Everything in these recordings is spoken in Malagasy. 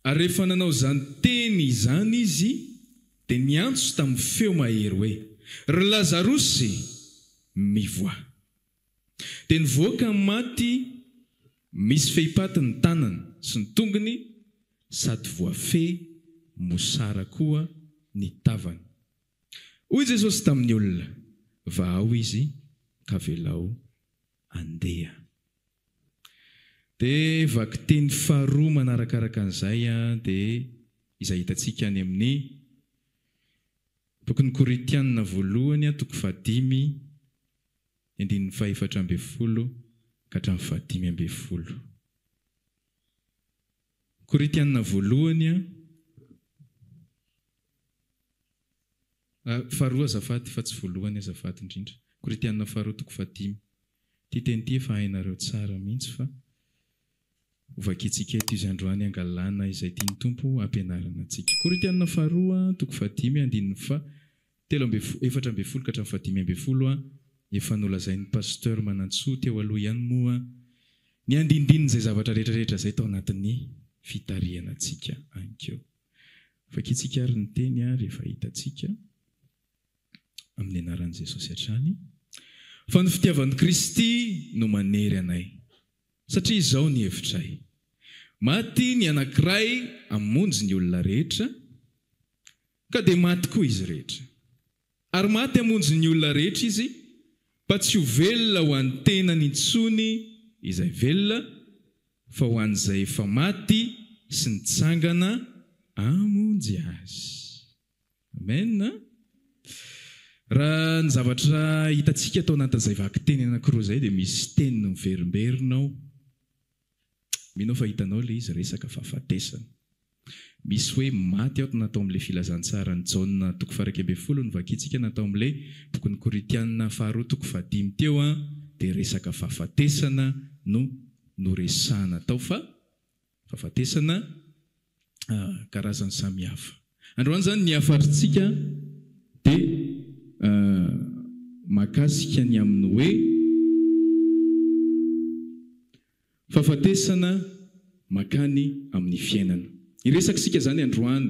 Ary rehefa nanao izany teny izany Izy, dia niantso tamin'ny feo mahery hoe, Ry Lazarosy, mivoaha! Dia nivoaka ny maty misy fehipaty ny tanany sy ny tongony sady voafehy mosara koa ny tavany. Hoy Jesosy tamin'ny olona, Vahao izy ka avelao handeha. Dia vakiteny faharoa manarakaraka an'izay dia izay hitantsika any amin'ny bokin'ny Korintiana voalohany toko fahadimy ny andininy fahefatra ambin'ny folo ka hatramin'ny fahadimy ambin'ny folo. Korintiana voalohany a, faharoa azafady fa tsy voalohany azafady indrindra. Korintiana faharoa toko fahadimy. Ity teny ity efa hainareo tsara mihitsy fa ho vakintsika eto izy androany hangalana izay tian'ny Tompo hampianarana antsika. Korintiana faharoa toko fahadimy andininy faha 13, 14 ka hatramin'ny faha 15 a, efa nolazain'ny Pasteur Manantsoa teo aloha ihany moa ny andindinin'izay zavatra rehetra rehetra izay tao anatin'ny fitarihana antsika ankeo. Vakintsika ary ny teny a, rehefa hitantsika, amin'ny anaran'i Jesosy hatrany, fa ny fitiavan'i Kristy no manery anay, satria izao ny hevitray, maty ny anankiray hamonjy ny olona rehetra, Ka dia maty koa izy rehetra. Ary maty hamonjy ny olona rehetra izy, mba tsy ho velona ho an'ny tenany intsony izay velona, fa ho an'izay efa maty sy nitsangana hamonjy azy. Amen a! Raha ny zavatra hitantsika tao anatin'izay vakiteny anankiroa izay dia misy teny miverimberina ao. Mino aho fa hitanao ilay izy resaka fahafatesana. Misy hoe maty aho natao amin'ilay filazantsaran'i Jaona toko faha-11 novakintsika natao amin'ilay bokin'ny Korintiana faharoa toko fahadimy teo an, dia resaka fahafatesana no noresahana tao fa fahafatesana karazany samihafa. Androany izany ny hafatritsika dia mahakasika ny amin'ny hoe Fahafatesana mankany amin'ny fiainana. Hiresaka isika izany androany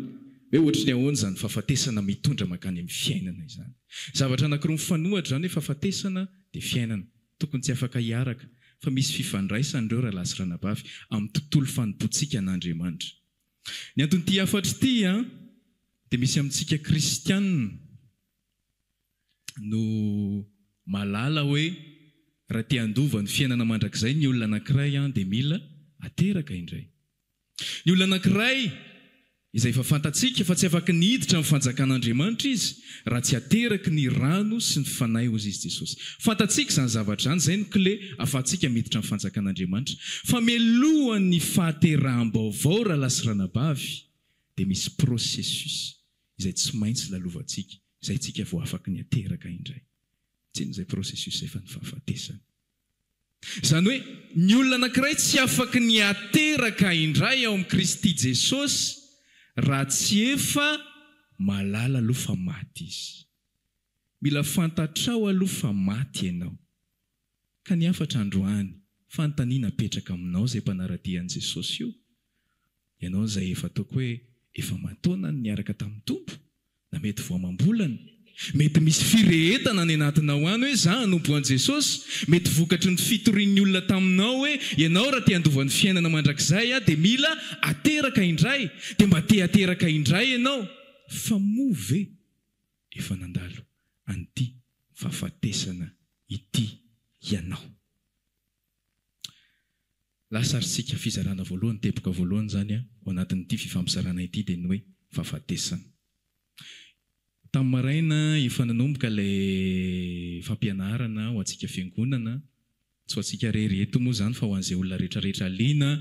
hoe ohatry ny ahoana izany fahafatesana mitondra mankany amin'ny fiainana izany. Zavatra anankiroa mifanohatra izany hoe fahafatesana dia fiainana. Tokony tsy afaka hiaraka fa misy fifandraisany ireo rahalahy sy ranabavy amin'ny tontolo fanompoantsika an'Andriamanitra. Ny anton'ity hafatra ity dia misy amintsika kristiana no mahalala hoe raha te handova ny fiainana mandrakizay ny olona anankiray dia mila ateraka indray. Ny olona anankiray izay efa fantatsika fa tsy afaky ny hiditra amin'ny fanjakan'Andriamanitra izy raha tsy ateraky ny rano sy ny Fanahy hozy izy Jesosy. Fantatsika izany zavatra izany, izay no clé ahafahantsika miditra amin'ny fanjakan'Andriamanitra. Fa mialohan'ny fahateraham-baovao rahalahy sy ranabavy dia misy processus izay tsy maintsy lalovantsika, izay tsika vao afaky ny ateraka indray. Tsy inona izay processus izay fa ny fahafatesana. Izany hoe ny olona anankiray tsy afaky ny ateraka indray ao amin'i Kristy Jesosy raha tsy efa mahalala aloha fa maty izy. Mila fantatrao aloha fa maty ianao. Ka ny hafatra androany, fanontaniana apetraka aminao izay mpanara-dia an'i Jesosy io, Ianao izay efa ataoko hoe efa aman-taonany niaraka tamin'ny Tompo, na mety vao amam-bolana. Mety misy firehetana any anatinao any hoe za hanompo an'i Jesosy. Mety vokatry ny fitorian'ny olona taminao hoe ianao raha te handova ny fiainana mandrakizay dia mila ateraka indray. Dia mba te hateraka indray ianao. Fa moa ve efa nandalo an'ity fahafatesana ity ianao? Lasa ary isika, fizarana voalohany, teboka voalohany izany ao anatin'ity fifampizarana ity dia ny hoe fahafatesana. Tamin'ny maraina efa nanomboka ilay fampianarana ho antsika fiangonana, tsy ho antsika irery eto moa izany fa ho an'izay olona rehetra rehetra liana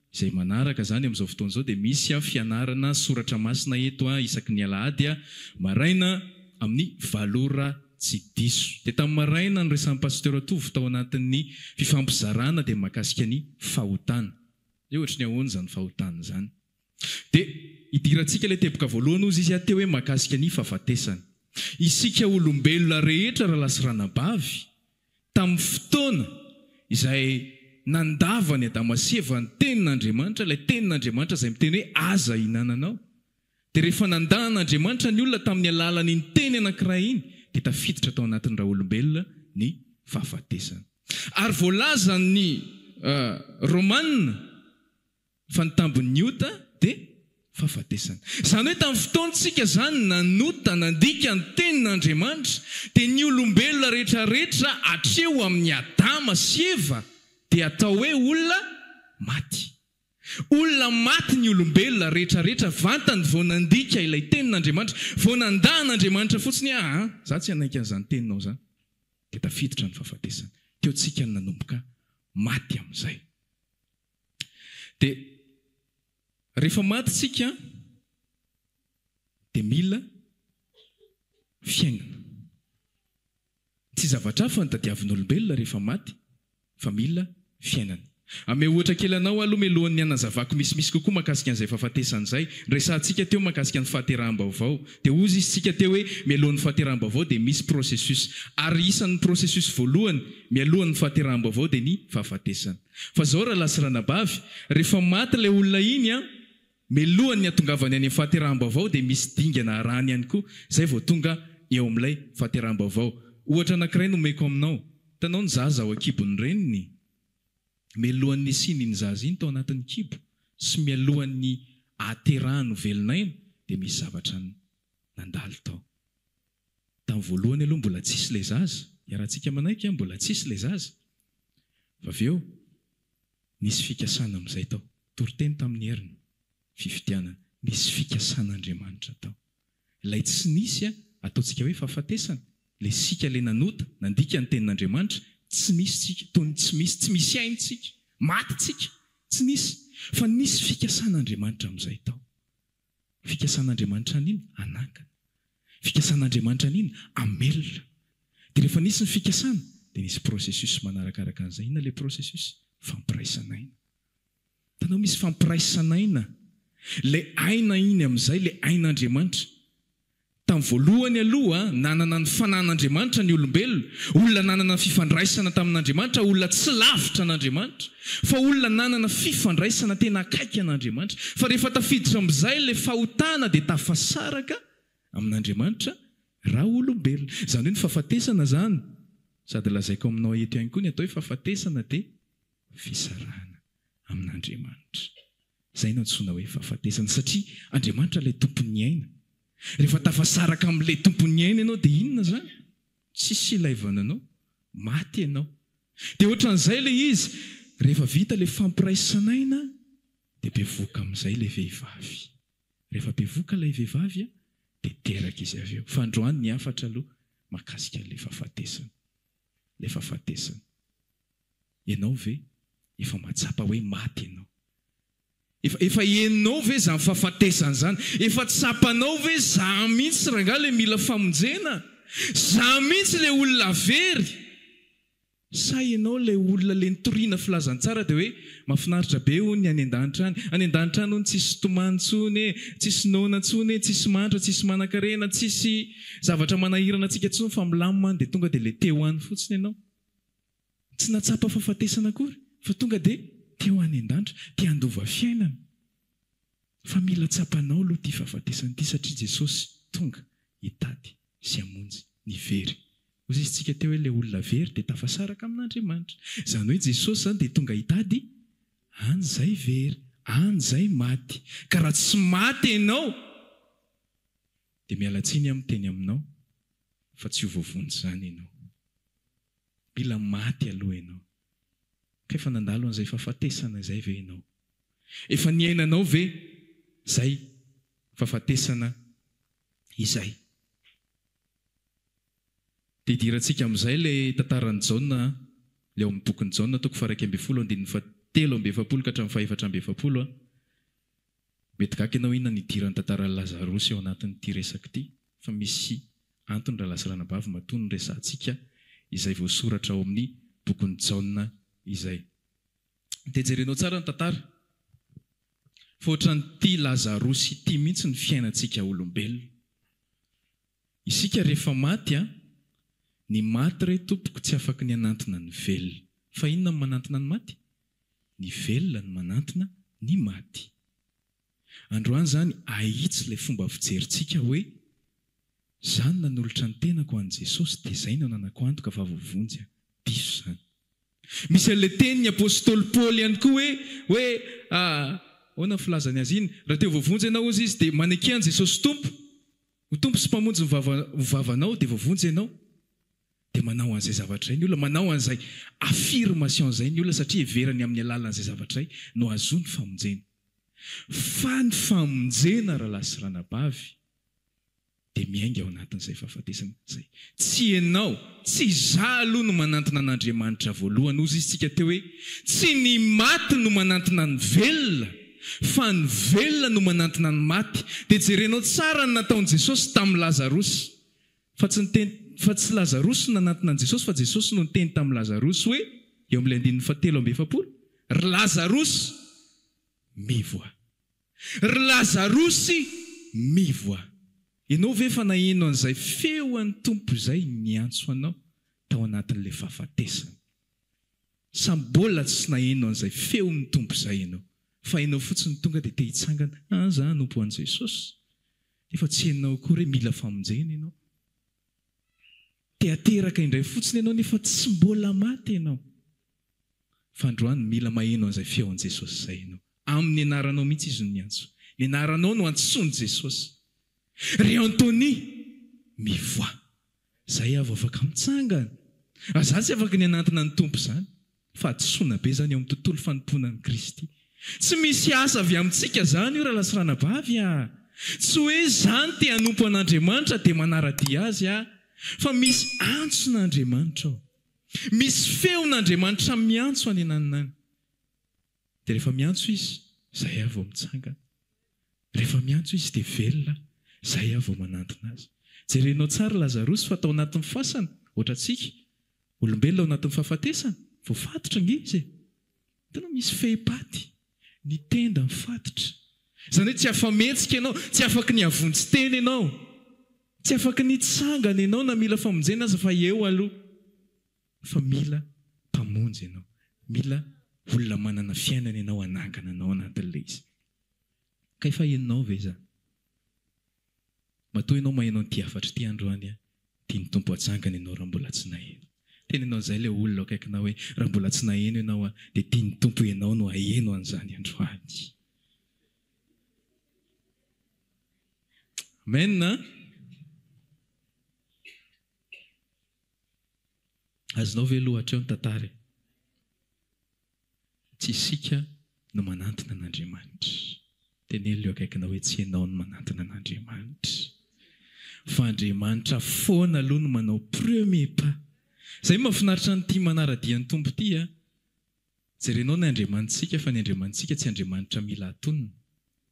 izay manaraka izany amin'izao fotoana izao dia misy fianarana soratra masina eto isaky ny alahady maraina amin'ny valo ora tsy diso. Dia tamin'ny maraina noresahin'i Pasteur Tovo tao anatin'ny fifampizarana dia mahakasika ny fahotana. Hoe ohatry ny ahoana izany fahotana izany. Dia idirantsika ilay teboka voalohany hozy izy teo hoe mahakasika ny fahafatesana. Isika olombelona rehetra rahalahy sy ranabavy, tamin'ny fotoana izay. nandavan'i Adama sy Eva ny tenin'Andriamanitra, ilay tenin'Andriamanitra izay miteny hoe aza ihinananao. Dia rehefa nandà an'Andriamanitra ny olona tamin'ny alalan'iny teny anankiray iny, dia tafiditra tao anatin'ny raolombelona ny fahafatesana. Ary voalazan'ny Romana fa ny tambin'ny ota dia fahafatesana. Izany hoe tamin'ny fotoantsika izany nanota, nandika ny tenin'Andriamanitra, dia ny olombelona rehetrarehetra hatreo amin'i Adama sy Eva dia atao hoe olona maty. Olona maty ny olombelona rehetrarehetra vantany vao nandika ilay tenin'Andriamanitra, vao nandà an'Andriamanitra fotsiny hoe aa za tsy hanaiky an'izany teninao izany dia tafiditra ny fahafatesana. Teo tsika no nanomboka maty amin'izay. Dia rehefa maty tsika dia mila fiainana. Tsy zavatra hafa no tadiavin'olombelona rehefa maty fa mila fiainana. Ameo ohatra kely anao aloha mialohan'ny hanazavako misimisy kokoa mahakasika an'izay fahafatesana izay. Noresahantsika teo mahakasika ny fahateraham-baovao. Dia hozy izy tsika teo hoe mialohan'ny fahateraham-baovao dia misy processus. Ary isan'ny processus voalohany mialohan'ny fahateraham-baovao dia ny fahafatesana. Fa zao rahalahy sy ranabavy, rehefa maty ilay olona iny an, Milohan'ny hatongavany any amin'ny fahateraham-baovao dia misy dingana arahany ihany koa izay vao tonga eo amin'ilay fahateraham-baovao. Ohatra anankiray no omeko aminao. Hitanao ny zaza ao an-kibon'ny reniny? Mialohan'ny nisian'iny zaza iny tao anatin'ny kibo sy mialohan'ny ahaterahany ho velon'aina dia misy zavatra nandalo tao. Tamin'ny voalohany aloha mbola tsisy ilay zaza, iarahantsika manaiky an, mbola tsisy ilay zaza. Fa avy eo Nisy fikasana amin'izay tao. Toriteny tamin'ny heriny. Fifidianana. Nisy fikasan'Andriamanitra tao. Ilay tsy nisy, ataontsika hoe fahafatesana, ilay isika ilay nanota, nandika ny tenin'Andriamanitra, tsy nisy tsika, toy ny tsy misy, tsy misy aina tsika, maty tsika, tsy nisy. Fa nisy fikasan'Andriamanitra amin'izay tao. Fikasan'Andriamanitra an'inona? Hanangana. Fikasan'Andriamanitra an'inona? Hamelona. Dia rehefa nisy ny fikasana, dia nisy processus manarakaraka an'izay. Inona ilay processus? Fampiraisan'aina. Hitanao, misy fampiraisan'aina. Ilay aina iny amin'izay, ilay ain'Andriamanitra. Tamin'ny voalohany aloha, nanana ny fanan'Andriamanitra ny olombelona, olona nanana fifandraisana tamin'Andriamanitra, olona tsy lavitra an'Andriamanitra, fa olona nanana fifandraisana tena akaiky an'Andriamanitra. Fa rehefa tafiditra amin'izay ilay fahotana dia tafasaraka amin'Andriamanitra raolombelona. Izany hoe ny fahafatesana izany, sady lazaiko aminao eto ihany koa ny atao hoe fahafatesana dia fisarahana amin'Andriamanitra. Izay no antsoina hoe fahafatesana satria Andriamanitra ilay tompon'ny aina. Rehefa tafasaraka amin'ilay tompon'ny aina ianao dia inona izany? Tsisy ilaivana anao. Maty ianao. Dia ohatran'izay ilay izy, rehefa vita ilay fampiraisan'aina dia bevohoka amin'izay ilay vehivavy. Rehefa bevohoka ilay vehivavy dia teraka izy avy eo. Fa androany ny hafatra aloha mahakasika an'ilay fahafatesana. Ilay fahafatesana. Ianao ve efa mahatsapa hoe maty ianao? Efa efa henonao ve izany fahafatesana izany? Efa tsapanao ve za mihitsy rangahy ilay mila famonjena? Za mihitsy ilay olona very? Sa ianao ilay olona ilay nitoriana filazantsara dia hoe mahafinaritra be hono ny any an-danitra any. Any an-danitra any hono tsisy tomany intsony e, tsisy noana intsony e, tsisy mantra, tsisy manankarena, tsisy zavatra manahirana antsika intsony fa milamina any dia tonga dia ilay te ho any fotsiny ianao. Tsy nahatsapa fahafatesana akory fa tonga dia te ho any an-danitra, te handova fiainana. Fa mila tsapanao aloha ity fahafatesana ity satria Jesosy tonga hitady sy hamonjy ny very. Hoy izy tsika teo hoe ilay olona very dia tafasaraka amin'Andriamanitra. Izany hoe Jesosy izany dia tonga hitady an'izay very, an'izay maty. Ka raha tsy maty ianao dia miala tsiny aho miteny aminao fa tsy ho voavonjy izany ianao. Mila maty aloha ianao. Ka efa nandalo an'izay fahafatesana izay ve ianao? Efa niainanao ve izay fahafatesana izay? Dia idirantsika amin'izay ilay tantaran'i Jaona, ilay ao amin'ny bokin'i Jaona toko faha-11 andininy faha-43 ka hatramin'ny faha-44. Mety gaga ianao inona ny idiran'ny tantaran'i Lazarosy ao anatin'ity resaka ity, fa misy antony rahalahy sy ranabavy matoa noresahantsika izay voasoratra ao amin'ny bokin'i Jaona izay. Dia jerenao tsara ny tantara, fa ohatran'ity Lazarosy ity mihitsy ny fiainantsika olombelona. Isika rehefa maty an, ny maty re tompoko tsy afaky ny hanantona ny velona. Fa inona no manantona ny maty? Ny velona no manantona ny maty. Androany izany ahitsy ilay fomba fijerintsika hoe, Za no nanolotra ny tenako ho an'i Jesosy dia izay no ananako antoka fa voavonjy aho. Diso izany. Misy an'ilay tenin'ny apostoly Paoly ihany koa hoe, hoe, ahoana ny filazany azy iny? Raha te ho voavonjy ianao hozy izy dia maneke an'i Jesosy Tompo ho Tompo sy Mpamonjy ny vava, ny vavanao dia voavonjy ianao. Dia manao an'izay zavatra izay ny olona, manao an'izay affirmation izay ny olona satria heverany amin'ny alalan'izay zavatra izay no ahazoany famonjena. Fa ny famonjena rahalahy sy ranabavy dia miainga ao anatin'izay fahafatesana izay. Tsy ianao, tsy izaho aloha no manantona an'Andriamanitra voalohany, hozy izy tsika teo hoe, tsy ny maty no manantona ny velona, fa ny velona no manantona ny maty. Dia jerenao tsara ny nataon'i Jesosy tamin'i Lazarosy. Fa tsy niteny, fa tsy Lazarosy no nanantona an'i Jesosy, fa Jesosy no niteny tamin'i Lazarosy hoe, eo amin'ilay andininy fahatelo amby efapolo, Ry Lazarosy, mivoaha. Ry Lazarosy, mivoaha. Ianao ve efa naheno an'izay feo an'ny Tompo izay niantso anao tao anatin'ilay fahafatesana? Sa mbola tsy naheno an'izay feon'ny Tompo izay ianao, fa ianao fotsiny tonga dia te hitsangana, ah, za hanompo an'i Jesosy. Nefa tsy henonao akory hoe mila famonjena ianao. Te hateraka indray fotsiny ianao nefa tsy mbola maty ianao. Fa androany mila maheno an'izay feon'i Jesosy izay ianao. Amin'ny anaranao mihitsy Izy no miantso. Ny anaranao no antsoin'i Jesosy. Ry Anthony, mivoaha. Zay aho vao afaka mitsangana. Fa za tsy afaka ny hanantona ny Tompo izany. Fahadisoana be izany eo amin'ny tontolo fanompoana an'i Kristy. Tsy misy asa avy amintsika izany io rahalahy sy ranabavy a! Tsy hoe za no te hanompo an'Andriamanitra dia manara-dia Azy aho. Fa misy antson'Andriamanitra ao. Misy feon'Andriamanitra miantso any ananona any. Dia rehefa miantso Izy, izay aho vao mitsangana. Rehefa miantso Izy dia velona aho, izay aho vao manantona Azy. Jerenao tsara Lazarosy fa tao anatin'ny fasana, ohatrantsika, olombelona ao anatin'ny fahafatesana, voafatotra ange izy e! Hitanao misy fehipaty, ny tenda mifatotra. Izany hoe tsy afa-mihetsika ianao, tsy afaky ny hahavonjy tena ianao. Tsy afaky ny hitsangana ianao na mila famonjena aza fa eo aloha. Fa mila mpamonjy ianao. Mila olona manana fiainana ianao hanangana anao anatin'ilay izy. Ka efa henonao ve izany? Matoa ianao maheno an'ity hafatra ity androany an, tian'ny Tompo hatsangana ianao raha mbola tsy naheno. Teneno an'izay ilay olona eo akaikinao hoe, raha mbola tsy naheno ianao an, dia tian'ny Tompo ianao no haheno an'izany androany. Amen an! Azonao ve aloha hatreo ny tantara e? Tsy isika no manantona an'Andriamanitra. Teneno ilay eo akaikinao hoe tsy ianao no manantona an'Andriamanitra. Fa Andriamanitra foana aloha no manao premier pas. Izay no mahafinaritra an'ity manara-dia ny Tompo ity a! Jerenao ny Andriamanitsika fa ny Andriamanitsika tsy Andriamanitra mila atonina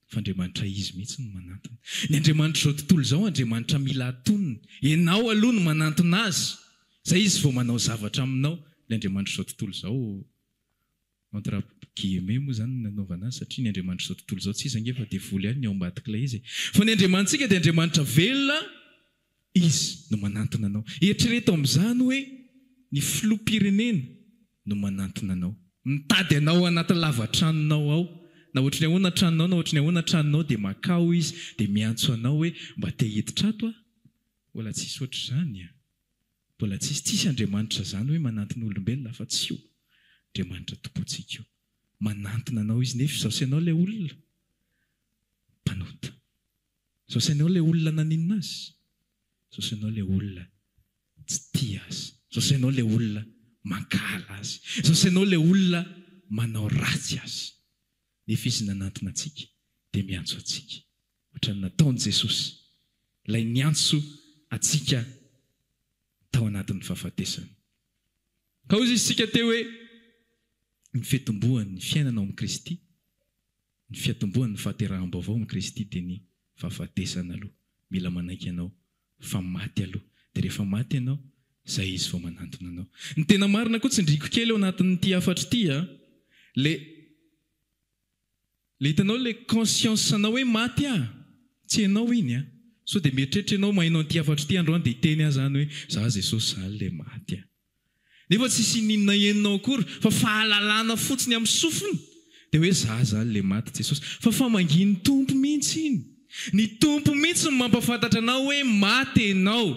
fa Andriamanitra Izy mihitsy no manantona. Ny Andriamanitr'izao tontolo izao Andriamanitra mila atonina. Ianao aloha no manantona Azy, izay Izy vao manao zavatra aminao. Ilay Andriamanitr'izao tontolo izao, entre guillemets moa izany no nanaovana azy satria ny Andriamanitr'izao tontolo izao tsy iza ange fa devoly ihany ny ao ambadik'ilay izy e. Fa ny Andriamanitsika dia Andriamanitra velona Izy no manantona anao. Eritrereto amin'izany hoe ny filoham-pirenena no manantona anao. Mitady anao ao anaty lava-tranonao ao. Na ohatry ny ahoana tranonao na ohatry ny ahoana tranonao dia makao izy dia miantso anao hoe mba te hiditra ato aho. Mbola tsisy ohatr'izany a! Mbola tsisy. Tsisy Andriamanitra izany hoe manantona olombelona afa-tsy io Andriamanitra Tompontsika io. Manantona anao izy nefa izaho sy ianao ilay olona mpanota. Zao sainao ilay olona naninona azy? Zao sainao ilay olona tsy tia azy? Zao sainao ilay olona mankahala azy? Zao sainao ilay olona manao ratsy azy? Nefa izy nanantona antsika dia miantso antsika ohatran'ny nataon'i Jesosy ilay niantso antsika tao anatin'ny fahafatesana. Ka hoy isika teo hoe ny fitomboan'ny fiainana ao amin'i Kristy Ny fiatombohan'ny fahateraham-baovao amin'i Kristy dia ny fahafatesana aloha. Mila manaiky ianao fa maty aloha. Dia rehefa maty ianao, izay Izy vao manantona anao. Ny tena marina koa tsindriako kely ao anatin'ity hafatra ity a, le le hitanao le conscience anao hoe maty aho, tsy ianao iny a. Sao dia mieritreritra ianao maheno an'ity hafatra ity androany dia hiteny aho izany hoe za Jesosy za le maty a. Nefa tsisy ininona henonao akory fa fahalalana fotsiny amin'ny sofina dia hoe za zany le maty Jesosy. Fa famangian'ny Tompo mihitsy iny. Ny Tompo mihitsy no mampafantatra anao hoe maty enao.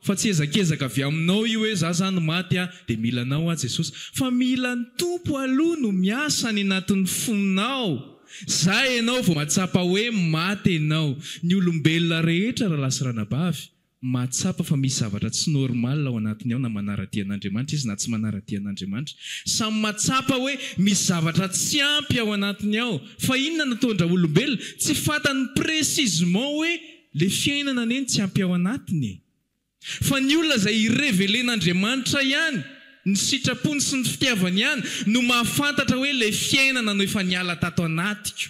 Fa tsy ezakezaka avy aminao io hoe za zany maty a dia mila anao aho Jesosy. Fa mila ny Tompo aloha no miasa any anatin'ny fonao. Zay enao vao mahatsapa hoe maty enao. Ny olombelona rehetra rahalahy sy ranabavy mahatsapa fa misy zavatra tsy normal ao anatiny ao na manara-dia an'Andriamanitra izy na tsy manara-dia an'Andriamanitra. Samy mahatsapa hoe misy zavatra tsy ampy ao anatiny ao. Fa inona no ataon-draolombelona? Tsy fantany précisement hoe le fiainana anie no tsy ampy ao anatiny e. Fa ny olona izay i-reveler-n'Andriamanitra ihany, ny sitrapony sy ny fitiavany ihany no mahafantatra hoe le fiainana no efa niala tato anatiko.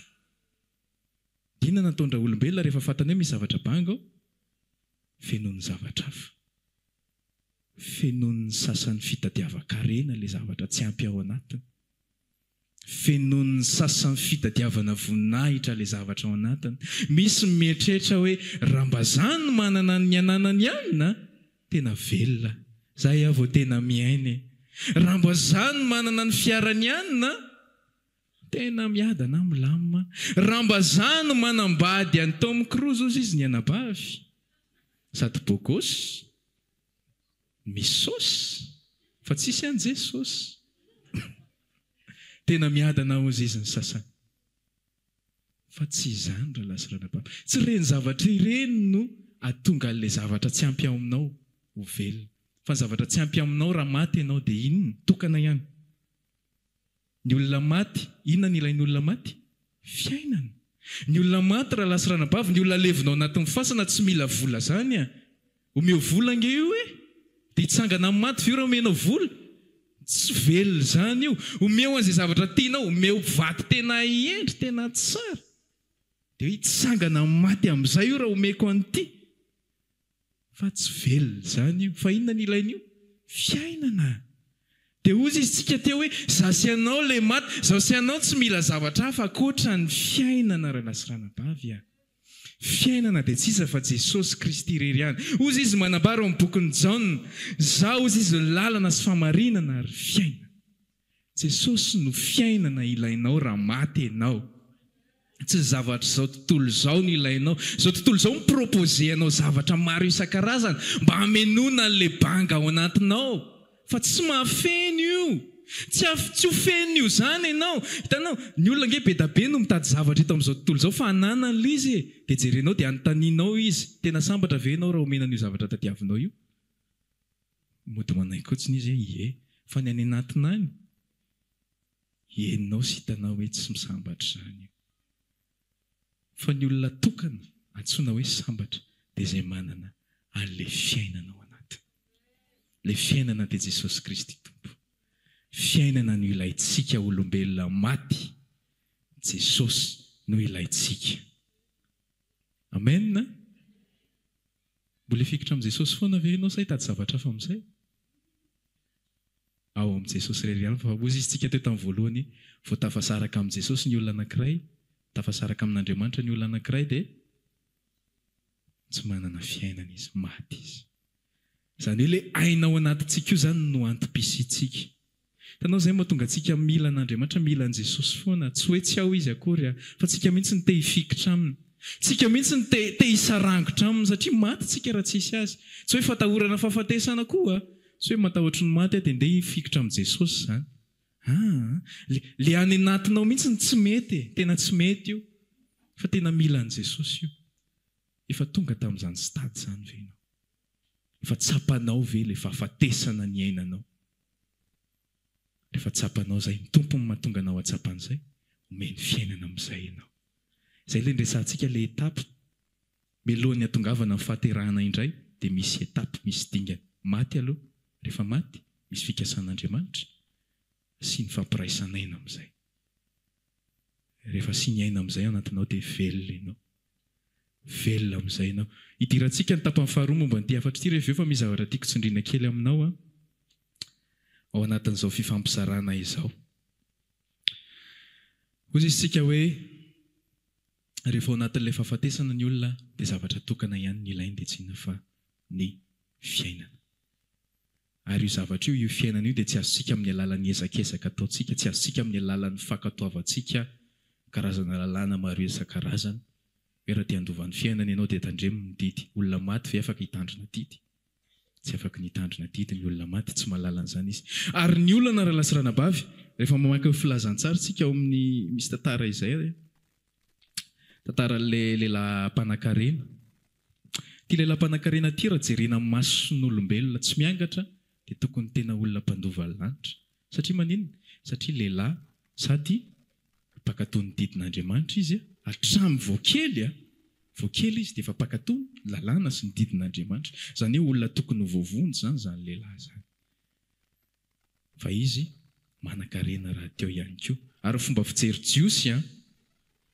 Inona no ataon-draolombelona rehefa fantany hoe misy zavatra banga ao? Fenoin'ny zavatra hafa. Fenoin'ny sasany fitadiavan-karena ilay zavatra tsy ampy ao anatiny. Fenoin'ny sasany fitadiavana voninahitra ilay zavatra ao anatiny. Misy ny mieritreritra hoe raha mba za no manana ny ananany ihany na, tena velona. Zay aho vao tena miaina e. Raha mba za no manana ny fiarany ihany na, Tena miadana aho milamina. Raha mba za no manambady an'i Tom Cruise ozy izy ny anabavy. Sady beau gosse, misy sauce, fa tsisy an'i Jesosy. Tena miadana ozy izy ny sasany. Fa tsy izany rahalahy sy ranabavy. Tsy ireny zavatra ireny no ahatonga an'ilay zavatra tsy ampy ao aminao ho velona. Fa ny zavatra tsy ampy aminao raha maty ianao dia inona? Tokana ihany. Ny olona maty, inona no ilain'ny olona maty? Fiainana. Ny olona maty rahalahy sy ranabavy, ny olona alevina ao anatin'ny fasana tsy mila vola zany a! Omeo vola ange io e! Dia hitsangana amin'ny maty ve io raha omenao vola? Tsy velona izany io. Omeo an'izay zavatra tianao, omeo vady tena hendry, tena tsara. Dia hoe hitsangana amin'ny maty amin'izay io raha omeko an'ity. Fa tsy velona izany io. Fa inona no ilain'io? Fiainana. Dia hozy izy tsika teo hoe, za sy ianao ilay maty, zaho sy ianao tsy mila zavatra hafa ankoatra ny fiainana rahalahy sy ranabavy a. Fiainana dia tsy iza fa Jesosy Kristy irery ihany. Hozy izy manambara ao amin'ny bokin'i Jaona, Izaho hozy izy ny lalana sy famarinana ary fiainana. Jesosy no fiainana ilainao raha maty ianao. Tsy ny zavatr'izao tontolo izao no ilainao. Izao tontolo izao mi-proposer anao zavatra maro isan-karazany mba hamenoana an'ilay banga ao anatinao. Fa tsy mahafeno io. Tsy tsy ho feno io izany ianao. Hitanao, ny olona ange be da be no mitady zavatra eto amin'izao tontolo izao fa ananany ilay izy e. Dia jerenao dia anontanianao izy, tena sambatra ve ianao raha omena an'io zavatra tadiavinao io? Mody manaiky fotsiny izy hoe ie. Fa ny any anatiny any, henonao sy hitanao hoe tsy misambatra izany io. Fa ny olona tokana antsoina hoe sambatra dia izay manana an'ilay fiainana ao anatiny. Ilay fiainana dia Jesosy Kristy Tompo. Fiainana no ilaintsika olombelona maty, Jesosy no ilaintsika. Amen. Mbola hifikitra amin'i Jesosy foana ve ianao sa hitady zavatra hafa amin'izay? Ao amin'i Jesosy irery ihany fa hozy izy tsika teo tamin'ny voalohany vao tafasaraka amin'i Jesosy ny olona anankiray, tafasaraka amin'Andriamanitra ny olona anankiray dia tsy manana fiainana izy, maty izy. Izany hoe ilay aina ao anatintsika io izany no antom-pisiantsika. Hitanao izay mahatonga antsika mila an'Andriamanitra, mila an'i Jesosy foana. Tsy hoe tsy ao Izy akory a, fa tsika mihitsy no te hifikitra Aminy. Tsika mihitsy no te te hisarangotra Aminy satria maty tsika raha tsisy Azy. Tsy hoe fatahorana fahafatesana koa a. Tsy hoe matahotry ny maty aho dia ndeha hifikitra amin'i Jesosy izany. Aa. Le le any anatinao mihitsy no tsy mety e. Tena tsy mety io. Fa tena mila an'i Jesosy io. Efa tonga tamin'izany stade izany ve ianao? Efa tsapanao ve ilay fahafatesana niainanao? Rehefa tsapanao izay, ny Tompo no mahatonga anao hahatsapa an'izay, omeny fiainana amin'izay ianao. Izay ilay niresahantsika ilay étape, mialohan'ny hahatongavana amin'ny fahaterahana indray dia misy étape, misy dingana. Maty aloha, rehefa maty, misy fikasan'Andriamanitra sy ny fampiraisan'aina amin'izay. Rehefa asiany aina amin'izay ao anatinao dia velona ianao. Velona amin'izay ianao. Hidirantsika ny tapany faharoa momba an'ity hafatra ity rehefa avy eo fa misy zavatra tiako tsindriana kely aminao an, ao anatin'izao fifampizarana izao. Hoy isika hoe rehefa ao anatin'ilay fahafatesana ny olona dia zavatra tokana ihany no ilainy dia tsy inona fa ny fiainana. Ary io zavatra io, io fiainana io dia tsy azontsika amin'ny alalan'ny ezakezaka ataontsika, tsy azontsika amin'ny alalan'ny fankatoavantsika karazana lalàna maro isan-karazany. Hoe raha te handova ny fiainana ianao dia tandremo ny didy. Olona maty ve afaka hitandrina didy? Tsy afaky ny hitandrina didy ny olona maty, tsy mahalala an'izany izy. Ary ny olana rahalahy sy ranabavy, rehefa mamaky ny filazantsara isika ao amin'ny, misy tantara izay, tantaran'ilay lehilahy mpanankarena. Ity lehilahy mpanankarena ity raha jerena amin'ny mason'olombelona tsy miangatra dia tokony tena olona mpandova ny lanitra. Satria maninona? Satria lehilahy sady mpankatò ny didin'Andriamanitra izy hatramin'ny vao kely, vao kely izy dia efa mpankatò ny lalàna sy ny didin'Andriamanitra. Izany hoe olona tokony ho voavonjy izany izany lehilahy izany. Fa izy manankarena rahateo ihany koa. Ary ny fomba fijery jiosy an,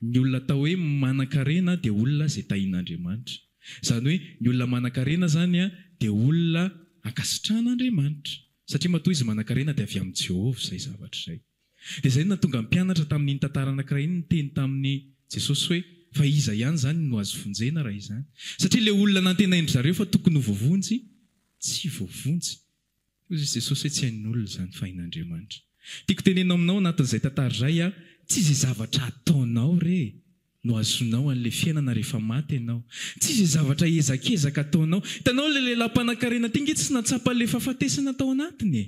ny olona atao hoe manankarena dia olona izay tahian'Andriamanitra. Izany hoe ny olona manankarena izany an, dia olona ankasitrahan'Andriamanitra. Satria matoa izy manankarena dia avy amin'i Jehovah izay zavatra izay. Dia izay no nahatonga ny mpianatra tamin'iny tantara anankiray iny niteny tamin'i Jesosy hoe, Fa iza ihany izany no azo vonjena raha izany? Satria ilay olona nantenain-dry zareo fa tokony ho voavonjy, tsy voavonjy. Hoy izy Jesosy hoe tsy hain'olona izany fa hain'Andriamanitra. Tiako tenenina aminao anatin'izay tantara izay aho, tsy izay zavatra ataonao re no azonao an'ilay fiainana rehefa maty ianao. Tsy izay zavatra ezakezaka ataonao. Hitanao ilay lehilahy mpanankarena ity nge tsy nahatsapa an'ilay fahafatesana tao anatiny e.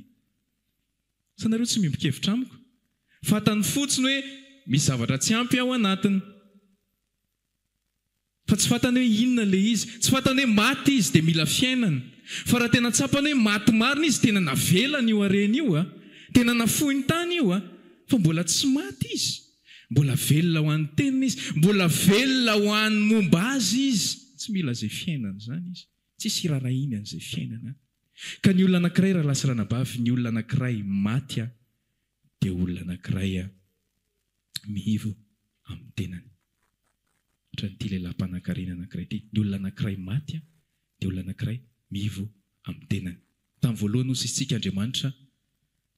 Sa nareo tsy miombon-kevitra amiko? Fantany fotsiny hoe misy zavatra tsy ampy ao anatiny. Fa tsy fantany hoe inona ilay izy. Tsy fantany hoe maty izy dia mila fiainana. Fa raha tena tsapany hoe maty marina izy, tena navelany io harena io a! Tena nafoiny tany io a! Fa mbola tsy maty izy. Mbola velona ho an'ny tenany izy. Mbola velona ho an'ny momba azy izy. Tsy mila izay fiainana izany izy. Tsisy irarahiany an'izay fiainana any. Ka ny olona anankiray rahalahy sy ranabavy, ny olona anankiray maty a, dia olona anankiray a, mihivo amin'ny tenany. Ohatran'ity lehilahy mpanankarena anankiray ity. Ny olona anankiray maty dia olona anankiray mihivo amin'ny tenany. Tamin'ny voalohany hozy isika Andriamanitra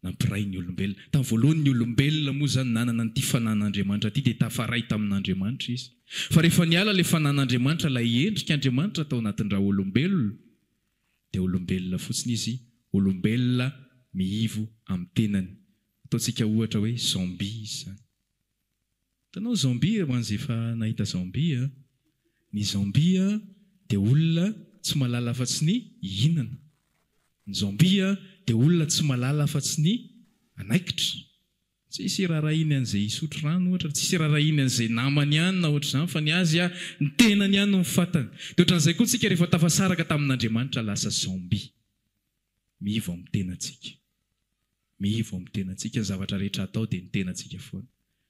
nampiray ny olombelona. Tamin'ny voalohany ny olombelona moa izany nanana an'ity fanan'Andriamanitra ity dia tafaray tamin'Andriamanitra izy. Fa rehefa niala ilay fanan'Andriamanitra, ilay endrik'Andriamanitra tao anatin-dRaolombelona dia olombelona fotsiny izy, olombelona mihivo amin'ny tenany. Ataontsika ohatra hoe zombie izy izany. Hitanao zombie ho an'izay efa nahita zombie a! Ny zombie dia olona tsy mahalala afa-tsy ny hihinana. Ny zombie dia olona tsy mahalala afa-tsy ny hanaikitra. Tsisy irarahiany an'izay hisotro rano ohatra, tsisy irarahiany an'izay namany ihany na ohatr'izany fa ny azy ny tenany ihany no fantany. Dia ohatran'izay koa tsika rehefa tafasaraka tamin'Andriamanitra lasa zombie. Mihivo amin'ny tenantsika. Mihivo amin'ny tenantsika, ny zavatra rehetra atao dia ny tenantsika foana.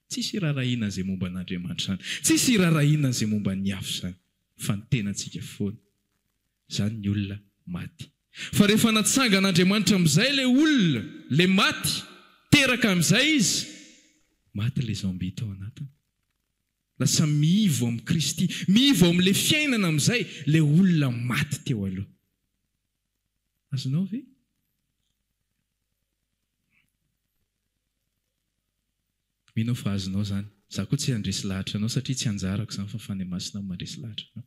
Tsisy irarahiana an'izay momba an'Andriamanitra izany. Tsisy irarahiana an'izay momba ny hafa izany fa ny tenantsika foana. Izany ny olona maty. Fa rehefa natsangan'Andriamanitra amin'izay ilay olona, ilay maty, teraka amin'izay izy, maty ilay zombie tao anatiny. Lasa mihivo amin'i Kristy, mihivo amin'ilay fiainana amin'izay ilay olona maty teo aloha. Azonao ve? Mino aho fa azonao izany. Izaho koa tsy handresy lahatra anao satria tsy anjarako izany fa Fanahy Masina no mandresy lahatra anao.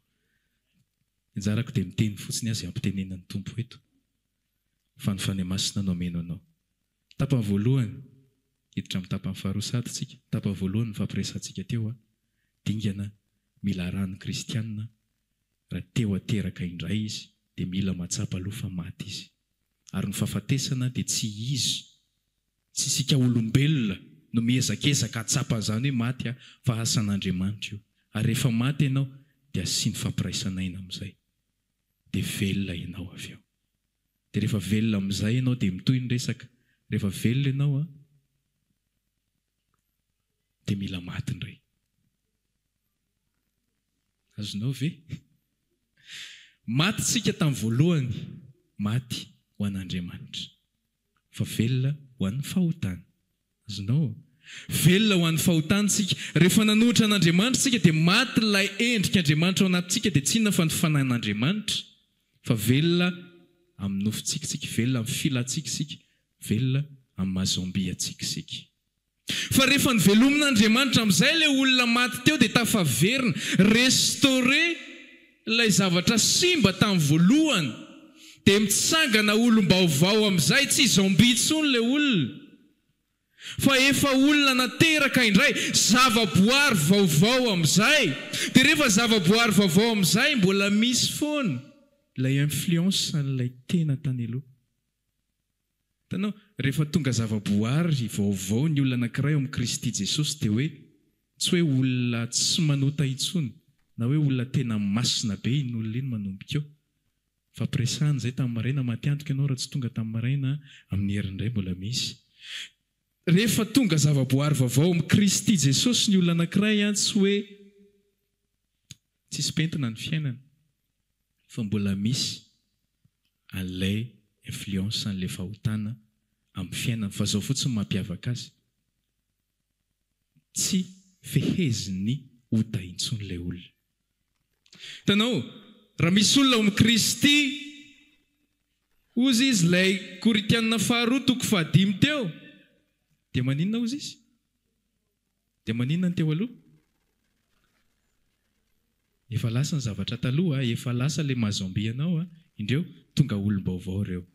Ny anjarako dia miteny fotsiny aho izay ampitenenan'ny Tompo eto. Fa ny Fanahy Masina no hameno anao. Tapany voalohany, hiditra amin'ny tapany faharoa sady tsika. Tapany voalohany nifampiresahantsika teo, dingana mila arahan'ny kristiana Raha te ho ateraka indray izy dia mila mahatsapa aloha fa maty izy. Ary ny fahafatesana dia tsy izy, tsy isika olombelona no miezakezaka hahatsapa an'izany hoe maty aho fa asan'Andriamanitra io. Ary rehefa maty ianao dia asiany fampiraisan'aina amin'izay. Dia velona ianao avy eo. Dia rehefa velona amin'izay ianao dia mitohy ny resaka. Rehefa velona ianao an, dia mila maty indray. Azonao ve? Maty tsika tamin'ny voalohany, maty ho an'Andriamanitra. Fa velona ho an'ny fahotana. Azonao? Velona ho an'ny fahotana tsika. Rehefa nanohitra an'Andriamanitra tsika dia maty ilay endrik'Andriamanitra ao anatintsika dia tsy inona fa ny fanahin'Andriamanitra. Fa velona amin'ny nofontsika tsika, velona amin'ny filantsika isika, velona amin'ny maha zombie antsika isika. Fa rehefa novelomin'Andriamanitra amin'izay ilay olona maty teo dia tafaverina, restaurer, ilay zavatra simba tamin'ny voalohany. Dia mitsangana olom-baovao amin'izay, tsy zombie intsony ilay olona. Fa efa olona nateraka indray, zava-boary vaovao amin'izay. Dia rehefa zava-boary vaovao amin'izay, mbola misy foana ilay influence an'ilay tena tany aloha. Hitanao, rehefa tonga zava-boary vaovao ny olona anankiray ao amin'i Kristy Jesosy dia hoe, tsy hoe olona tsy manota intsony, na hoe olona tena masina be iny olona iny manomboka eo. Fampiresahana izay tamin'ny maraina, maty antoka ianao raha tsy tonga tamin'ny maraina, amin'ny heriny indray mbola misy. Rehefa tonga zava-boary vaovao amin'i Kristy Jesosy ny olona anankiray an, tsy hoe tsisy pentina ny fiainany, fa mbola misy an'ilay influence an'ilay fahotana amin'ny fiainany, fa izao fotsiny mampiavaka azy, tsy fehezin'ny ota intsony ilay olona. Hitanao, raha misy olona ao amin'i Kristy, hozy izy ilay Korintiana faharoa toko fahadimy teo, dia maninona hozy izy? Dia maninona ny teo aloha? Efa lasa ny zavatra taloha, efa lasa ilay maha zombie anao, indreo, tonga olom-baovao ireo.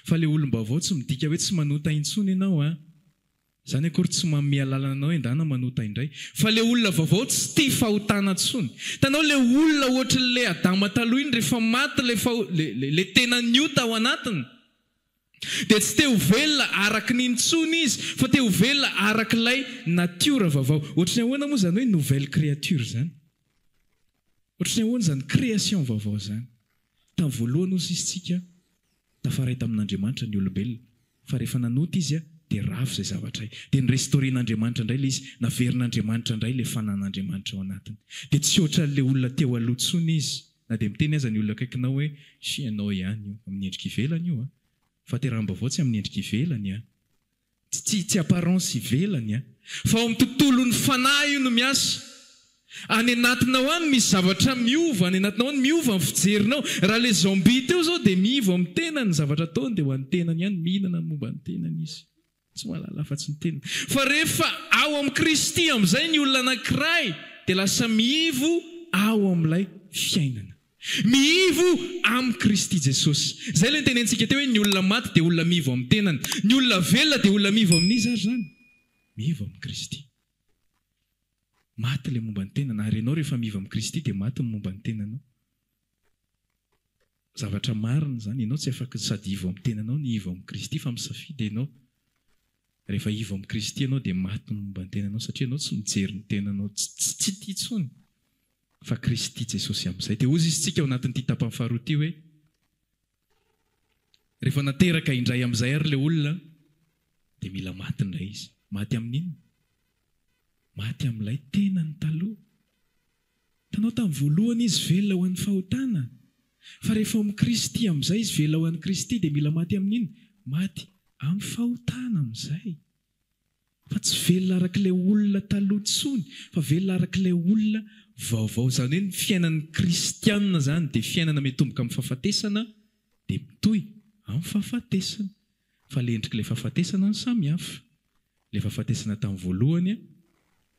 Fa ilay olom-baovao tsy midika hoe tsy manota intsony ianao an. Izany akory tsy manome alalana anao endana manota indray. Fa le olona vaovao tsy tia fahotana tsony. Hitanao le olona ohatrin'le Adama taloha iny rehefa maty le faho le le tenan'ny ota ao anatiny dia tsy te ho velona arakin'iny tsony izy fa te ho velona arak'ilay natiora vaovao. Ohatrin'ny ahoana moa izany hoe nouvelle créature izany? Ohatrin'ny ahoana izany création vaovao izany? Tamin'ny voalohany hozy izy tsika Tafaray tamin'Andriamanitra ny olombelona, fa rehefa nanota izy dia ravo izay zavatra hay. Dia ni-restaurer-n'Andriamanitra indray ilay izy, naverin'Andriamanitra indray ilay fanan'Andriamanitra ao anatiny. Dia tsy ohatran'ilay olona teo aloha intsony izy, na dia miteny aza ny olona akaikinao hoe, Shi ianao ihany io, amin'ny endrika ivelany io an! Fahateraham-baovao tsy amin'ny endrika ivelany an! Tsy tsy apparence ivelany an! Fa ao amin'ny tontolon'ny fanahy io no miasa. Any anatinao any misy zavatra miova, any anatinao any miova ny fijerinao. Raha ilay zombie teo izao dia miivo amin'ny tenany ny zavatra ataony dia ho an'ny tenany ihany, mihinana ny momba ny tenany izy. Tsy mahalala afa-tsy ny tenany. Fa rehefa ao amin'i Kristy amin'izay ny olona anankiray dia lasa miivo ao amin'ilay fiainana. Miivo amin'i Kristy Jesosy. Izay ilay notenentsika teo hoe ny olona maty dia olona miivo amin'ny tenany. Ny olona velona dia olona miivo amin'iza ary izany? Miivo amin'i Kristy. Maty ilay momba ny tenana. Ary ianao rehefa miivo amin'i Kristy dia maty ny momba ny tenanao. Zavatra marina izany. Ianao tsy afaka sady hiivo amin'ny tenanao no hiivo amin'i Kristy fa misafidy ianao. Rehefa hiivo amin'i Kristy ianao dia maty ny momba ny tenanao satria ianao tsy mijery ny tenanao tsy tia intsony. Fa Kristy Jesosy amin'izay. Dia hozy izy tsika ao anatin'ity tapany faharoa ity hoe, rehefa nateraka indray amin'izay ary ilay olona dia mila maty indray izy. Maty amin'inona? Maty amin'ilay tenany taloha. Hitanao tamin'ny voalohany izy velona ho an'ny fahotana. Fa rehefa ao amin'i Kristy amin'izay izy velona ho an'i Kristy dia mila maty amin'inona? Maty amin'ny fahotana amin'izay. Fa tsy velona araka ilay olona taloha intsony, fa velona araka ilay olona vaovao. Izany hoe ny fiainan'ny kristiana izany dia fiainana mitomboka amin'ny fahafatesana dia mitohy amin'ny fahafatesana. Fa ilay endrik'ilay fahafatesana no samy hafa. Ilay fahafatesana tamin'ny voalohany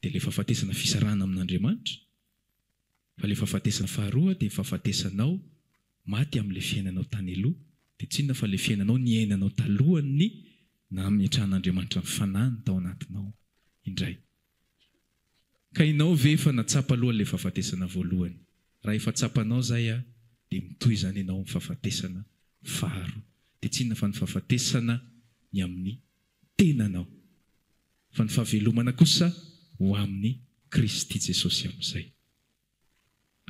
dia ilay fahafatesana fisarahana amin'Andriamanitra. Fa ilay fahafatesana faharoa dia ny fahafatesanao maty amin'ilay fiainanao tany aloha, dia tsy inona fa ilay fiainanao niainanao talohan'ny nametrahan'Andriamanitra ny Fanahiny tao anatinao indray. Ka ianao ve efa natsapa aloha an'ilay fahafatesana voalohany? Raha efa tsapanao izay dia mitohy izany ianao amin'ny fahafatesana faharoa. Dia tsy inona fa ny fahafatesana ny amin'ny tenanao. Fa ny fahavelomana kosa ho amin'i Kristy Jesosy amin'izay.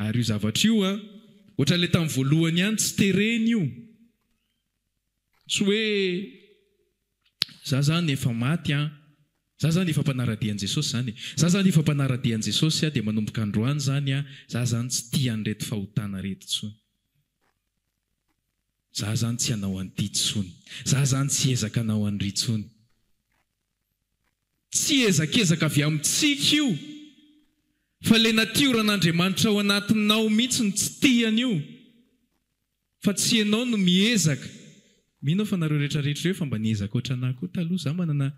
Ary io zavatra io an, ohatran'ilay tamin'ny voalohany ihany, tsy terena io. Tsy hoe za zany efa maty an, za zany efa mpanara-dia an'i Jesosy zany e, za zany efa mpanara-dia an'i Jesosy an, dia manomboka androany zany an, za zany tsy tia an'ireto fahotana ireto intsony. Za zany tsy hanao an'ity tsony. Za zany tsy hiezaka hanao an'ry tsony. Tsy ezakezaka avy amintsika io fa le natioran'Andriamanitra ao anatinao mihitsy no tsy tia an'io fa tsy ianao no miezaka. Mino aho fa nareo rehetra rehetra ireo efa mba niezaka ohatran'ahy koa taloha, za manana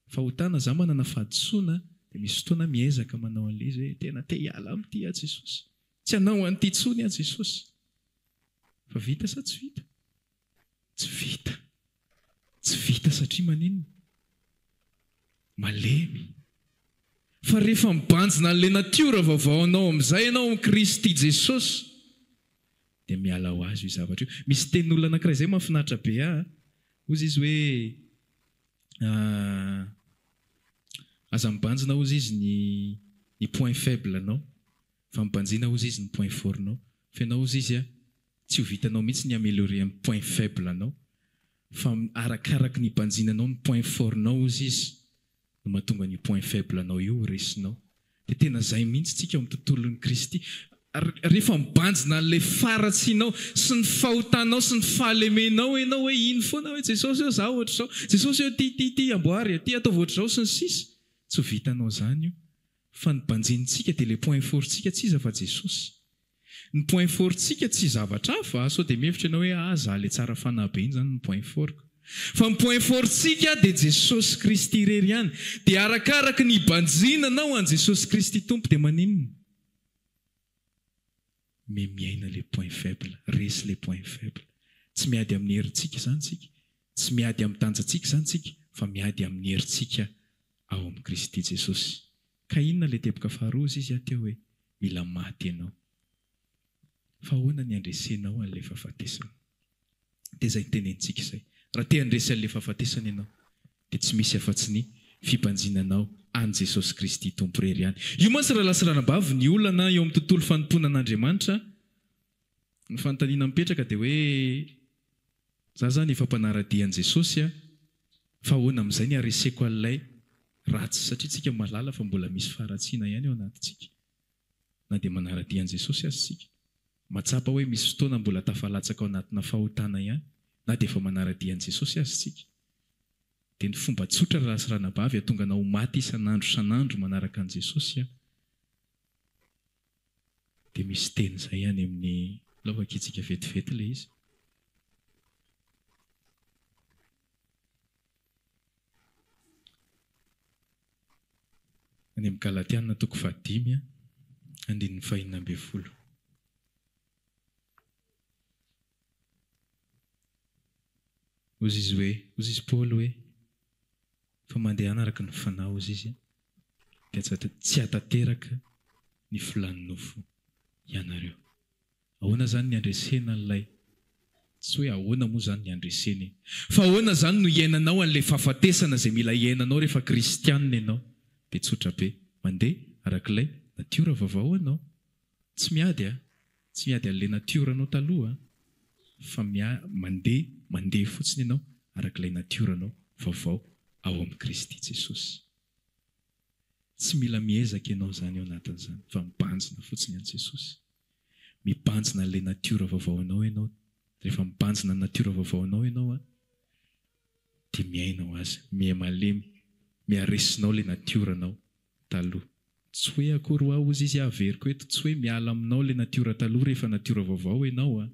fahotana, za manana fahadisoana dia misy fotoana aho miezaka manao an'le izy hoe tena te hiala amin'ity aho Jesosy, tsy hanao an'ity tsony aho Jesosy. Fa vita sa tsy vita? Tsy vita. Tsy vita satria maninona? Malemy. Fa rehefa mibanjina an'ilay natiora vaovao anao amin'izay ianao amin'i Kristy Jesosy, dia miala ho azy io zavatra io. Misy tenin'olona anankiray izay mahafinaritra be ahy. Hozy izy hoe, Aza mibanjina hozy izy ny ny point faible anao, fa mibanjina hozy izy ny point fort nao. Fa ianao hozy izy tsy ho vitanao mihitsy ny améliorer ny point faible anao, fa arakaraky ny hibanjinanao ny point fort nao hozy izy no mahatonga an'io point faible anao io ho resinao. Dia tena izay mihitsy tsika ao amin'ny tontolon'i Kristy. Rehefa mibanjina an'ilay faharatsianao sy ny fahotanao sy ny fahalemenao ianao hoe iny foana hoe Jesosy ô za ohatr'izao, Jesosy ô ty ty ty amboary e, ty ataovy ohatr'izao sy ny sisa Tsy ho vitanao izany io. Fa ny banjinintsika dia ilay point fort-tsika tsy iza fa Jesosy. Ny point fort-tsika tsy zavatra hafa, sao dia mihevitra ianao hoe ah za le tsara fanahy be iny izany ny point fort-ko. Fa ny point fort-tsika dia Jesosy Kristy irery ihany. Dia arakaraky ny hibanjinanao an'i Jesosy Kristy Tompo dia maninona? Mais miaina le point faible, resy le point faible. Tsy miady amin'ny herintsika izany tsika, tsy miady amin'ny tanjatsika izany tsika, fa miady amin'ny herintsika ao amin'i Kristy Jesosy. Ka inona le teboka faharoa hozy izy aho teo hoe mila maty ianao. Fa ahoana ny handresenao an'ilay fahafatesana? Dia izay notenenintsika izay. Raha te handresy an'ilay fahafatesana ianao, dia tsy misy afa-tsy ny fibanjinanao an'i Jesosy Kristy Tompo irery ihany. Io mantsy rahalahy sy ranabavy ny olana eo amin'ny tontolo fanompoana an'Andriamanitra. Ny fanontaniana mipetraka dia hoe, za zany efa mpanara-dia an'i Jesosy a, fa ahoana amin'izay ny hareseko an'ilay ratsy satria tsika mahalala fa mbola misy faharatsiana ihany ao anatintsika na dia manara-dia an'i Jesosy aza isika. Mahatsapa hoe misy fotoana mbola tafalatsaka ao anatina fahotana ihany na dia efa manara-dia an'i Jesosy aza isika. Dia ny fomba tsotra rahalahy sy ranabavy hahatonga anao ho maty isan'andro isan'andro manaraka an'i Jesosy a, dia misy teny izay any amin'ny, alao vakintsika vetivety ilay izy. Any amin'ny Galatiana toko fahadimy andininy fahenina ambin'ny folo. Hozy izy hoe, hozy izy Paoly hoe, fa mandehana araka ny fanahy hozy izy dia tsy hahatanteraka ny filan'ny nofo ianareo. Ahoana izany ny handresena an'ilay, tsy hoe ahoana moa izany ny handresena e, fa ahoana izany no hiainanao an'ilay fahafatesana izay mila hiainanao rehefa kristianina ianao? Dia tsotra be, mandeha arak'ilay natiora vaovao ianao. Tsy miady a, tsy miady an'ilay natioranao taloha fa mia, mandeha, mandeha fotsiny ianao arak'ilay natioranao vaovao ao amin'i Kristy Jesosy. Tsy mila miezaka ianao izany ao anatin'izany fa mibanjina fotsiny an'i Jesosy. Mibanjina an'ilay natiora vaovao anao ianao. Rehefa mibanjina ny natiora vaovao anao ianao an, dia miaina ho azy, miha-malemy, miha-resinao ilay natioranao taloha. Tsy hoe akory hoa hozy izy averiko eto, tsy hoe miala aminao ilay natiora taloha rehefa natiora vaovao ianao an.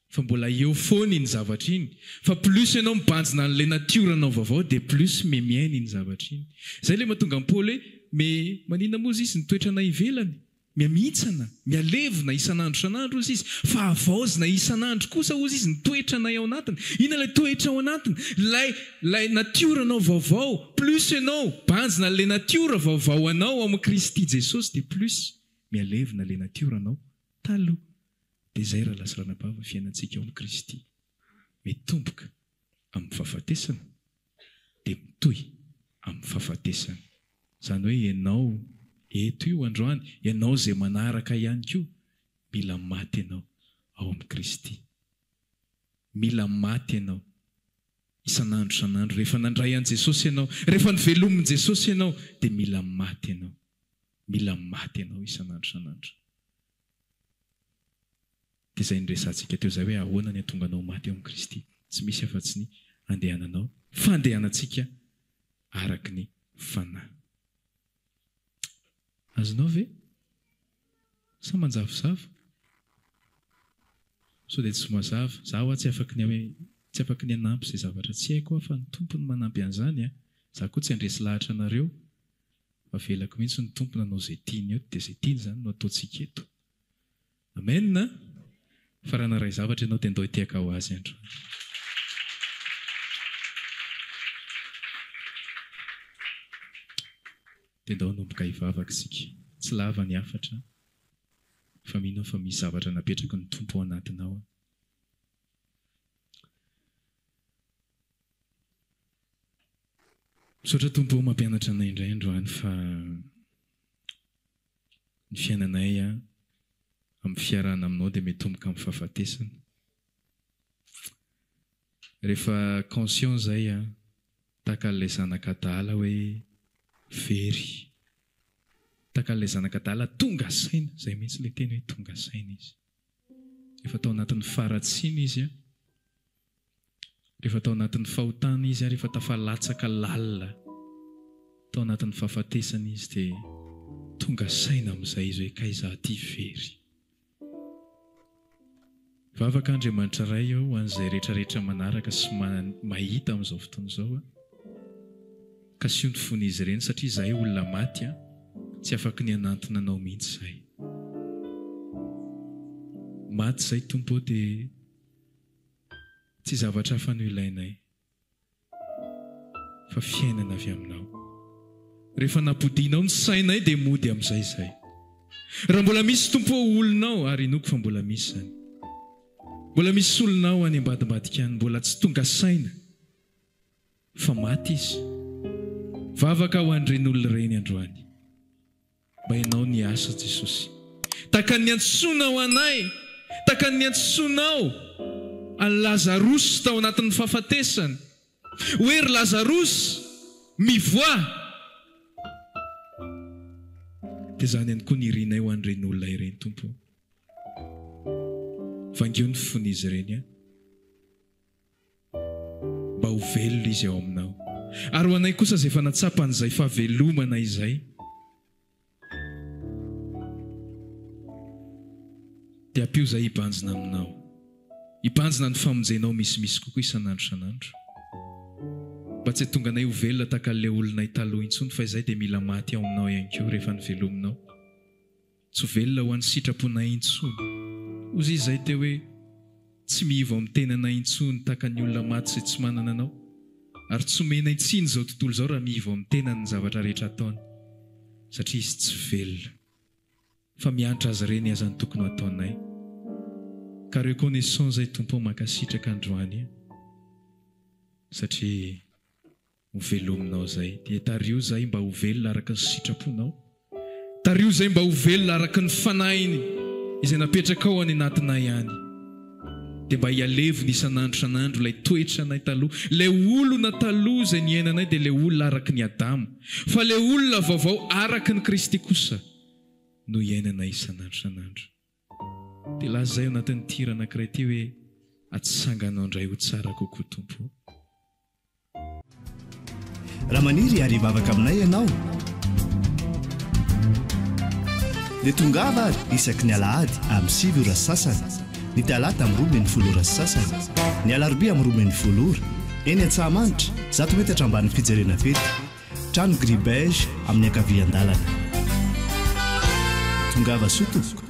Fa mbola eo foana iny zavatra iny. Fa plus ianao mibanjina an'ilay natioranao vaovao dia plus me miaina iny zavatra iny. Izay ilay mahatonga an'i Paoly hoe me maninona moa izy ny toetranay ivelany? Mihamihintsana, mihalevona isan'andro isan'andro hozy izy, fa havaozina isan'andro kosa hozy izy ny toetranay ao anatiny. Inona ilay toetra ao anatiny? Ilay ilay natioranao vaovao. Plus ianao banjina an'ilay natiora vaovao anao ao amin'i Kristy Jesosy dia plus mihalevona ilay natioranao taloha. Dia izay rahalahy sy ranabavy ny fiainantsika ao amin'i Kristy. Mitomboka amin'ny fahafatesana dia mitohy amin'ny fahafatesana. Izany hoe ianao eto io androany, ianao izay manaraka ihany koa, mila maty ianao ao amin'i Kristy. Mila maty ianao isan'andro isan'andro. Rehefa nandray an'i Jesosy ianao, rehefa novelomin'i Jesosy ianao, dia mila maty ianao. Mila maty ianao isan'andro isan'andro. Dia izay niresahantsika teo izay hoe ahoana ny hahatonga anao ho maty ao amin'i Kristy. Tsy misy afa-tsy ny handehananao, fandehanantsika araka ny Fanahy. Azonao ve? Sa manjavozavo? Sao dia tsy mazava? Za hoa tsy afaky ny tsy afaky ny hanampy izay zavatra tsy haiko aho fa ny Tompo no manampy an'izany a! Za koa tsy handresy lahatra anareo Avelako mihitsy ny Tompo nanao izay tiany eto dia izay tiany izany no ataontsika eto. Amen a! Fa raha naray zavatra ianao dia ndao hitehaka ho Azy androany. Dia ndao hanomboka hivavaka isika. Tsy lava ny hafatra fa mino aho fa misy zavatra napetraky ny Tompo ao anatinao. Misaotra Tompo ô mampianatra anay indray androany fa ny fiainanay amin'ny fiarahana aminao dia mitomboka amin'ny fahafatesana. Rehefa conscient zay an, tahaka an'ilay zanaka adala hoe very. Tahaka an'ilay zanaka adala tonga saina, zay mihitsy ilay teny hoe tonga saina izy. Efa tao anatin'ny faharatsiana izy an, rehefa tao anatin'ny fahotana izy ary efa tafalatsaka lalina tao anatin'ny fahafatesana izy dia tonga saina amin'izay izy hoe kay izaho ity very. Vavaka Andriamanitra Ray ô ho an'izay rehetra rehetra manaraka sy mahita amin'izao fotoana izao a. Kasiho ny fon'izy ireny satria izahay olona maty a, tsy afaky ny hanantona Anao mihitsy izahay. Maty izahay Tompo ô dia tsy zavatra hafa no ilainay. Fa fiainana avy aminao. Rehefa nampodianao ny sainay dia mody amin'izay izay. Raha mbola misy Tompo ô olonao, ary inoako fa mbola misy izany. Mbola misy olonao any ambadimbadika any mbola tsy tonga saina fa maty izy. Vavaka ho an'ireny olona ireny androany. Mba ianao ny asa Jesosy. Tahaka ny niantsoanao anay, tahaka ny niantsoanao an'i Lazarosy tao anatin'ny fahafatesana, hoe ry Lazarosy, mivoaha! Dia izany ihany koa ny irinay ho an'ireny olona ireny, Tompo ô. Vangio ny fon'izy ireny an. Mba ho velona izy ao aminao. Ary ho anay kosa izay efa natsapa an'izay fahavelomana izay, dia ampio izahay hibanjina aminao, hibanjina ny famonjenao misimisy kokoa isan'andro isan'andro, mba tsy hahatonga anay ho velona tahaka an'ilay olonay taloha intsony, fa izahay dia mila maty ao aminao ihany koa rehefa novelominao. Tsy ho velona ho an'ny sitraponay intsony. Hozy izy izay teo hoe, Tsy mihivo amin'ny tenanay intsony tahaka ny olona maty izay tsy manana anao, ary tsy omenay tsiny izao tontolo izao raha mihivo amin'ny tenany ny zavatra rehetra ataony, satria izy tsy velona. Fa miantra azy ireny aza ny tokony ho ataonay. Ka reconnaissant izay Tompo ô mankasitraka androany satria. Ho velominao izay. Dia tariho izahay mba ho velona araka ny sitraponao. Tariho izahay mba ho velona araka ny Fanahiny izay napetrakao any anatinay any. Dia mba hialevina isan'andro isan'andro ilay toetranay taloha. Ilay olona taloha izay niainanay dia ilay olona araka ny Adama. Fa ilay olona vaovao araka ny Kristy kosa no iainanay isan'andro isan'andro. Dia lazay ao anatin'ity hira anankiray ity hoe, Atsanganao indray ho tsara kokoa Tompo ô. Raha maniry ary hivavaka aminay ianao dia tongava ary isaky ny alahady amin'ny 9 ora sy sasany, ny talata amin'ny 12 ora sy sasany, ny alarobia amin'ny 12 ora, eny Antsahamanitra, zato metatra ambanin'ny fijerena fety, trano gris beige amin'ny ankavian-dalana. Tongava soa tompoko.